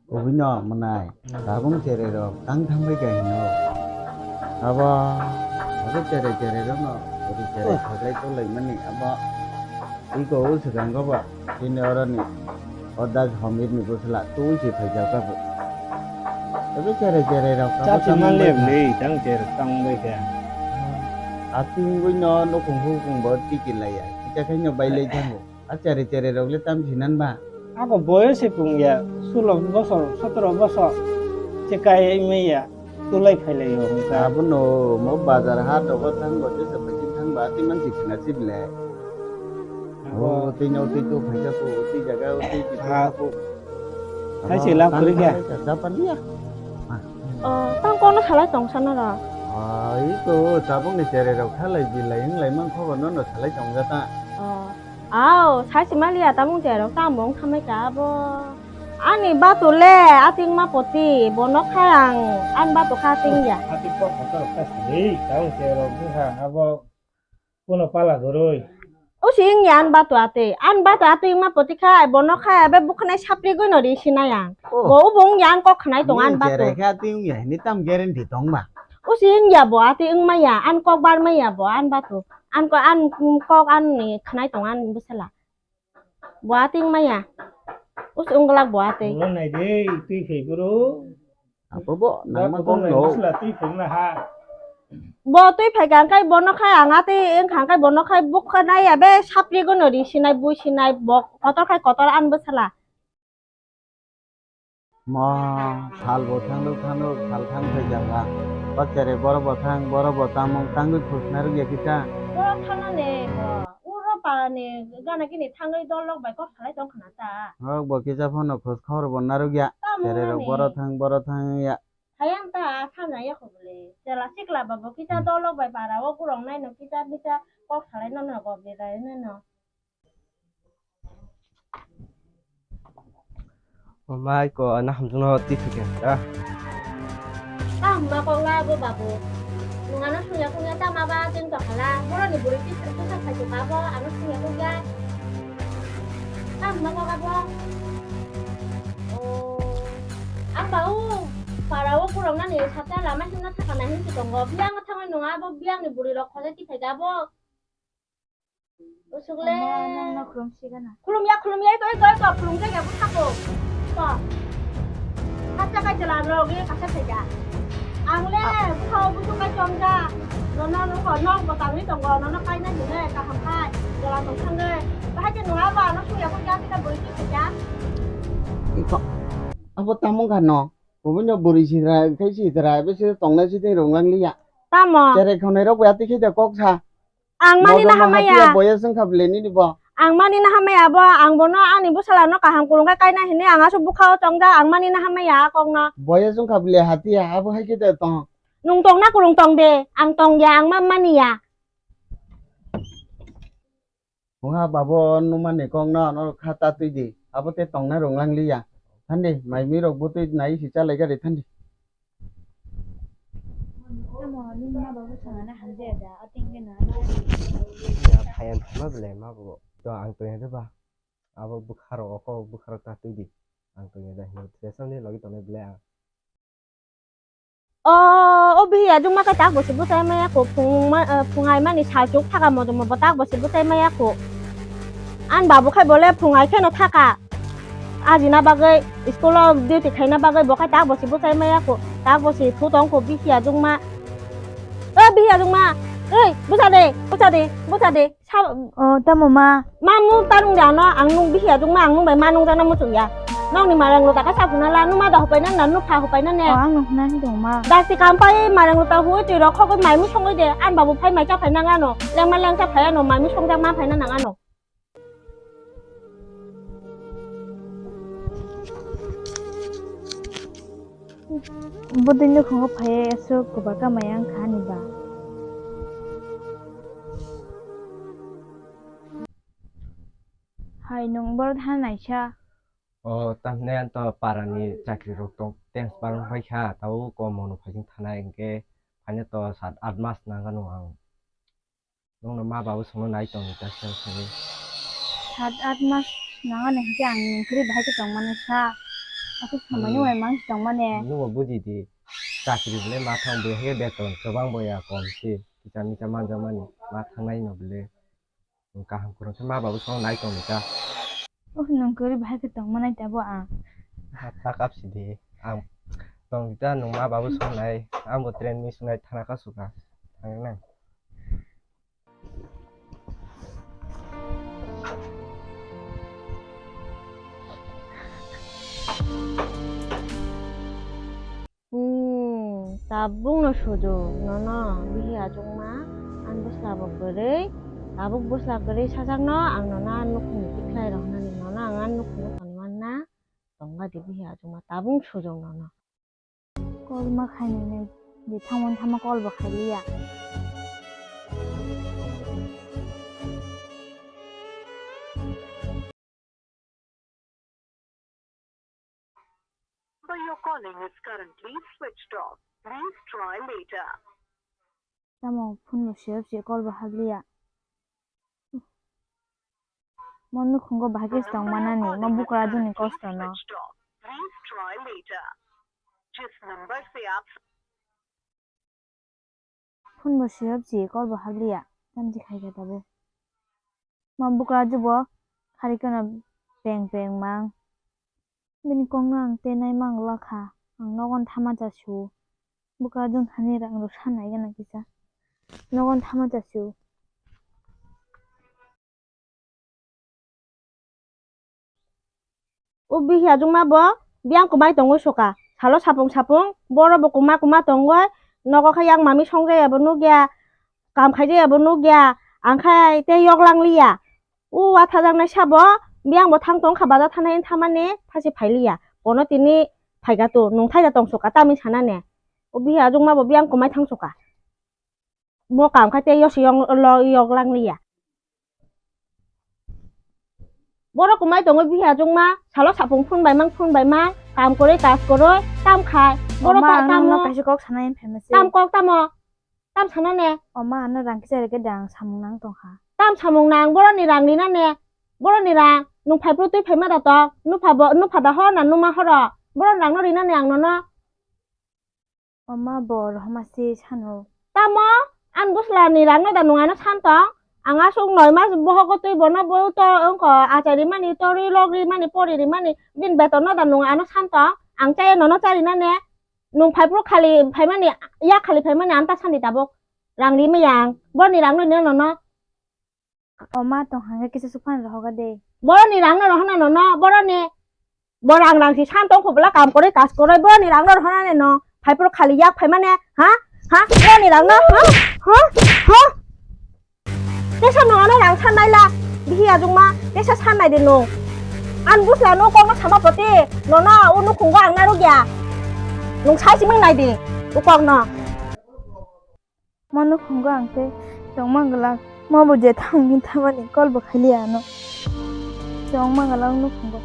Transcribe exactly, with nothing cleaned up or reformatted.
Obwino mwnai, tabung cherai rok tang thangbai kha hino. Abo, abo cherai cherai rokno, ori cherai khaklai tonglaimani, abo, iko o swkang go ba, chini oroni, o dak homir ni bwsla, twi se phaijak abo. Abo cherai cherai rok, abo Chap se tang man le bai kha. Ni, tang cherai tang bai kha. Ating buino nukhung hukhung bo tiki laiya, kisa khaino bailai thango. A cherai cherai rok le tam sinan ba? Ako boyos se pung ya, sulo bosor, sotoro bosor, chekai maya, tulai phailai yo hwnka. Abono mo bazar ha dogo thang bo, tesa baching thang ba, ati man si khna si ble. Abo. O, tei no, tei to phaisa ko, tei jaga, tei ki Ha. Ko. Hai se lab kuri kya? Japan ya. Oh, tang kono salai tong sana ra? Ah, iko, tabung ni cherai rok thalai bilai, hinglai man khobo no no salai tong jata. Oh. Aw, sai se maliya tamung cherok tamo wng thamai ka abo. Ani batu le ating ma poti, bono khai ang an batu kha ating ya. Ating kok kotor kha sadi, tamung cherok bwkha abo kuno pala goroi. Usi wng ya an batu ati, an batu ati wng ma poti kha, bono khai abe bukhanai sapri goi no ri sinai ang. Oh. Bo ubo wng ya an kok khanai tong an batu. Cherai kha ating wng ya, ni tam guarantee tong ma. Usi wng ya bo ati wng ma ya, an kok bar ma ya bo an batu. An ko an kok an ni khnai tong an bwsala. Bo atwng maya. Us ungglak bo atwi. Ulo nai de, twi phai bro. Apo bo nang ma kong no. Sula twi phai na ha. Bo twi phai kang kai bono khai ang atwi wng kang kai bono khai bukha nai abe sapri gono ri sinai bui sinai bo kotor khai kotor an bwsala. Mo sal bo thang nuk thang nuk sal thang thai jang ba. Bak cherai borok bo thang, borok bo tamung tangwi khus narwk ya kisa. Borok thangna ne bo. Uro para ni gana gini thangwi dol rok bai kok salai tong khna ta. Hok bo kisa phano khus khobor bo narwk ya. Cherai rok borok thang, borok thang ya. Hayang ta thang ya kho bole. Chela sikla ba bo kisa dol rok bai para o gurong nai no kisa bisa kok salai no no go belai no no. O mai ko na hamjung no ti thike da. Kaham ma kok la bo babu. Nung ano sungya kungya ta ma ba jeng to khala. Boro ni buri ti thang sa khai to ka bo ano sungya kungya. Kaham ma kok abo. O. Ang ba u. Para o kurang na ni sata lama himna thaka na hin si tongo. Biang thangwi nung abo biang ni buri rok khoja ti thai ga bo. Usuk le. Ama, nang no khulum sigana. Khulum ya, khulum ya, iko, iko, iko, khulum ya, ya, bwsako. Ko. Kasa kai chwla rok, ye kasa thai ja. Ang le, bwsao bwsuk kai chong ja. Nono, noko, nok bo tangwi tongo, nono kaina hinwi, kaham khai. Chwla tong thangwi. Bahai khe nung abo, ano suya ko ja, kita bori ki thai ja. Iko. Abo tamo kha no. Kubui no bori sidra, khai sidra, bese tongnai siding rung lang liya. Tamo. Cherai khonai rok ya tikhi da kok sa. Ang mani na hamaya. Boyos wngkha bwle nini bo. Ang mani na hamaya bo, ang bono ani bwsala no kaham kurung khe kaina hinwi ang aswk bwkha o tongda, ang mani na hamaya a kok no. Boyos wngkha bwle hatiya, abo hai khe de tong. Nung tong na kurung tong de, ang tong ya, ang ma mani ya. Wngha babo numa ni kok no, no kha ta twi di, abo te tong na rung lang liya. Thandi, mai mi rok bwtwi nai si cha lai gari thandi. Tamo nini ma babu sana na hamjaya da, ating ke na na. Ya, phayan thangma belai ma bo. To ang to ya ba. Abo bwkha rok, oko bwkha rok ta twi di. Ang to ya da, hino thesa ni logi tongnai belai ang. O, o bihi ajung ma khe tak bo se bwchai maya kho, phung ma, eh, phung ai mani sal chuk thaka modo mo bo tak bo se bwchai maya kho. An babu khai bole phung ai kheno thaka. Ajina bagwi school o duty khaina bagwi bo khai tak bo se bwchai maya kho. Tak bo se thu tong kho bihi ajung ma. O bihi ajung ma. Ei, bwcha de, bwcha de, bwcha de. Sa- O, tamo ma? Ma mung ta nung ya no, ang nung bihi ya, ma ang nung bai ma nung jana muchung ya. Nong ni marang luta ka sa phuna la, nung ma da hupai na na, nung pha hupai na ne. O, ang nung huna hin dong ma. Da si kam pai marang luta hui twi rok khogwi mai mi songwi de, an babu phai mai cha phai nang ano, leng ma leng cha phai ano, mai mi song jak ma phai na nang ano. Bwtwi nukhungo phaiwi aswk kwbakha maya wngkha ani ba. Hai nwng borok thanai naisa. O tamni to parani chakri rok tong tens parong pai kha, tao kom mono phaising thanai hwnkhe phaina to sat at mas nangano ang. Nongno ma babu songno nai tongni ta sel songni. Sat at mas nangani hwnkhe ang nwng kwrwi bahai khe tongmani sa. Aswk samani Hmm. wai mang si tongmani. Nwngbo buji di. Chakri bole ma thang bo, hai beton kwbang bo ya, kom si. Kisa misa manjakmani. Ma thangnai no bole. Nwng kaham kwrwng khe ma babu song nai tong di ta. Oh, nwng kwrwi bahai khe tongma nai ta bo ang. Ha, ta kap si di. Ang tong di ta, nwng ma babu song nai. Ang bo train miss nai thana ka suka. Thang nai. Hmm, tabukno sujuk nono bihi achukma, ani bwsla bo kwrwi, tabuk bwsla kwrwi sajak no ang nono ani nukhung ni tikhlai rw hwnani nono ang ani nukhung o toni manna tongba di bihi achukma, tabuk sujuk nono. Call ma khainai nai, je thangmani thangma call bo khailiya. Number you're calling is currently switched off. Please try later. Tamo phone bo siyap si call bo hakliya. Mo nukhungo bahai khe tong manani, mo bukra juni kosto no. Please try later. Jis number se aap Phone bo siyap si, call bo hakliya. Tamchi khai khe tabuk. Ma bukra jubo khari kheno peng peng mang. Bini kokno ang tenai mang lakha. Ang nogon thama cha su. Bukra jung thani rang rw sanai gana kisa. Nogon thama cha su. O bihi achukma bo biyang kwmai tongwi suka. Salo sapung sapung, borok bo kwma kwma tongwi, nogo khe yang mami songjaya bo nukya, kam khaijaya bo nukya, ang khai tei yok lang liya. O wathajaknai sabo biyang bo thang tong kha, baja thanai thamani thasi phai liya. Bono tini phaika tu, nungthai da tong suka, tamni sanani. O bihi achukma bo biyang kwmai thang suka. Bo kam kha tei yosi yong lo yok lang liya. Borok kwmai tongo bihi achukma, salo sapung phun bai mang, phun bai mang, kam kwrwi, kaj kwrwi, tam khai. Borok Oma, ta ang tamo. Nono kaisa kok sanai phaima se. Tam kok tamo? Tam sana ne? Oma, ano rang kisa rege dang samung nang tong kha. Tam samung nang, boroni rang rina ne? Boroni rang, nung phai phuru twi phaima da to? Nupha bo, nupha da ho na numa horo? Boroni rang no rina ne ang nono? Oma bo rohoma se sano. Tamo? An bwsla ni rang no da nung ano san tong? Ang aswk noi mas bohogo twi bono bo to wngkho achai rimani, to ri lok rimani, pori rimani, bini beton no da nung ano san tong? Ang chaya nono chari na ne? Nung phai phuru khali phaimani, yak khali phaimani anta sani tabuk. Rang rimaya ang. Boroni rang no rina nono? Oma tong hangkhe kisa sukphano rohoga de. Boroni rang no rohona nono, boroni. Bo rang rang si san tong khobla kam kwrwi kaj kwrwi, boroni rang no rohona ne no. Phai phuru khali yak phaimane, ha? Ha? Boroni rang no, ha? Ha? Ha? Tesa no ano rang san naila, bihi achukma, tesa san nai di nung. An bwsla no kok no sama poti, nono o nukhungo ang narwkya. Nung sai simang nai di, o kok no. Mo nukhungo ang tei tongma glak. Mo bo je thang hwn thamani call bo khailiya ano. Tongma glak nukhungo.